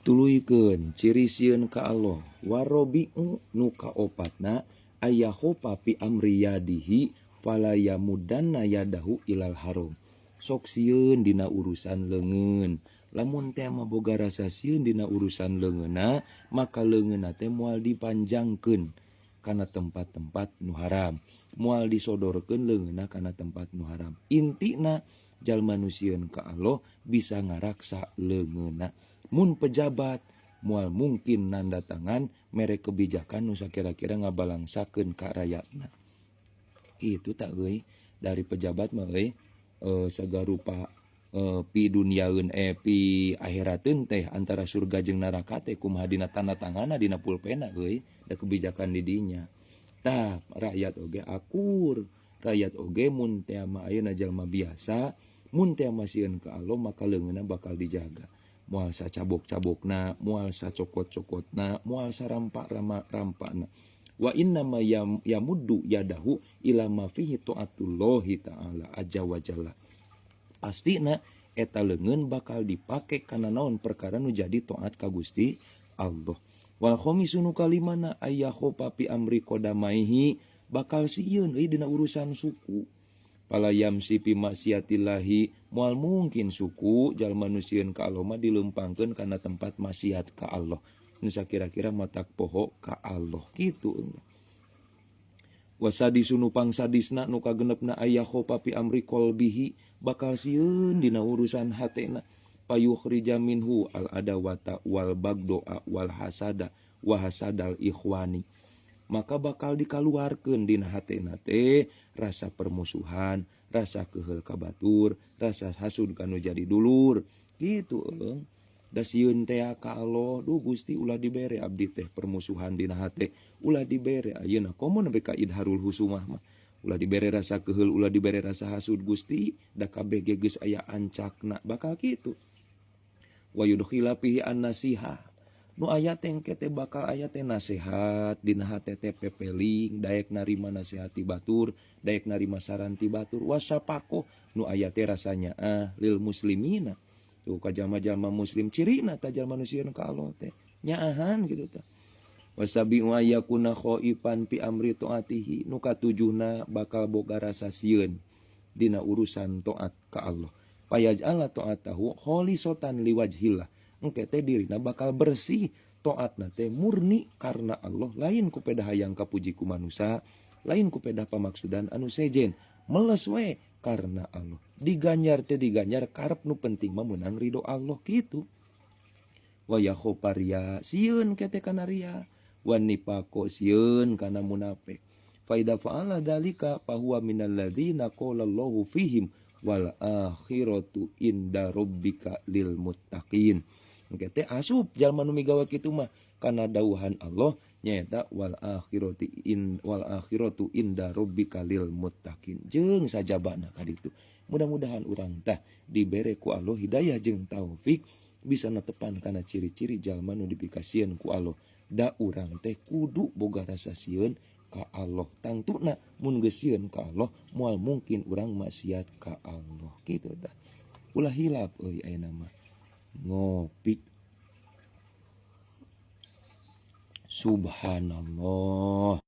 Tuluykeun ciri sieun ka Allah. Warobi'u nu kaopatna ayakhofa fi amri yadihi fala yamudanna yadahu ilal haram. Sok sieun dina urusan leungeun. Lamun teh mah boga rasa sieun dina urusan leungeunna, maka leungeunna teh moal dipanjangkeun kana tempat-tempat nu haram. Moal disodorkeun leungeunna kana tempat nu haram. Intina jalma nu sieun ka Allah bisa ngaraksa leungeunna. Mun pejabat moal mungkin nanda tangan mere kebijakan nu sakira-kira ngabalangsakeun ka rakyatna. Itu tak euy, dari pejabat mah euy, sagarupa pi duniaeun pi akhirateun teh antara surga jeung neraka teh kumaha dina tanda tanganna dina pulpena euy, da kebijakan di dinya. Tah rakyat oge akur, rakyat oge mun teh mah ayeuna jalma biasa, mun teh mah sieun ka Allah maka leungeunna bakal dijaga. Moal sacabok-cabokna, moal sacokot-cokotna, moal sarampak-rampakna. Wa inna ma yamuddu yadahu ila ma fihi ta'atullahi ta'ala aja wa jalla. Pastina eta leungeun bakal dipake kana naon perkara nu jadi taat ka Gusti Allah. Wal khamisu nu kalimana ayyakhofa fi amri qadamaihi bakal sieun euy dina urusan suku. Pala yamsi fi maksiatillahi moal mungkin suku jalma nu sieun ka Allah mah dileumpangkeun kana tempat maksiat ka Allah. Nu sakira-kira matak poho ka Allah kitu. Wasadisu nu pangsadisna nu kagenepna ayyakhofa fi amri qalbihi bakal sieun dina urusan hatena. Payukhrija minhu al adawata wal bagdoa wal hasada wa hasadal ikhwani. Maka bakal dikaluarkeun dina hatena teh rasa permusuhan, rasa keheul ka batur, rasa hasud kanu jadi dulur. Gitu euy. Da sieun teh ka Allah, duh Gusti ulah dibere abdi teh permusuhan dina hate, ulah dibere ayeuna komo nepi ka idharul husumah mah. Ulah dibere rasa keheul, ulah dibere rasa hasud Gusti, da kabeh ge geus aya ancakna bakal kitu. Wa yudkhila fihi an-nasihah. Nu aya teh engke teh bakal aya teh nasihat dina hate teh pepeling, daek narima nasihat ti batur, daek narima saran ti batur, wasapako nu aya teh rasanya lil muslimina. Tuh ka jalma-jalma muslim cirina ta jalma nu sieun ka Allah teh nyaahan gitu tah. Wasabi'u ayyakuna khaifan fi amri taatihi nu katujuhna bakal boga rasa sieun dina urusan taat ka Allah. Fayaj'ala ta'atahu khalisatan liwajhillah. Engke teh dirina bakal bersih taatna teh murni karena Allah, lain ku pedah hayang kapuji ku manusa, lain ku pedah pamaksudan anu sejen, meles we karena Allah. Diganjar teh diganjar karep nu penting mah meunang ridho Allah kitu. Wa yakhofaria sieun ke teh kana ria, wan nifaqo sieun kana munafik. Fa idza fa'ala dzalika fa huwa minal ladzina qala Allahu fihim wal akhiratu inda rabbika lil muttaqin. Engke teh asup jalma nu migawe kitu mah kana dawuhan Allah nyaeta wal akhirati in wal akhiratu inda rabbika lil muttaqin. Jeung sajabana ka ditu. Mudah-mudahan urang tah dibere ku Allah hidayah jeung taufik bisa netepan kana ciri-ciri jalma nu dipikasieun ku Allah. Da urang teh kudu boga rasa sieun ka Allah. Tangtuna mun geus sieun ka Allah moal mungkin urang maksiat ka Allah kitu tah. Ulah hilap euy ayeuna mah. Ngopi. Subhanallah.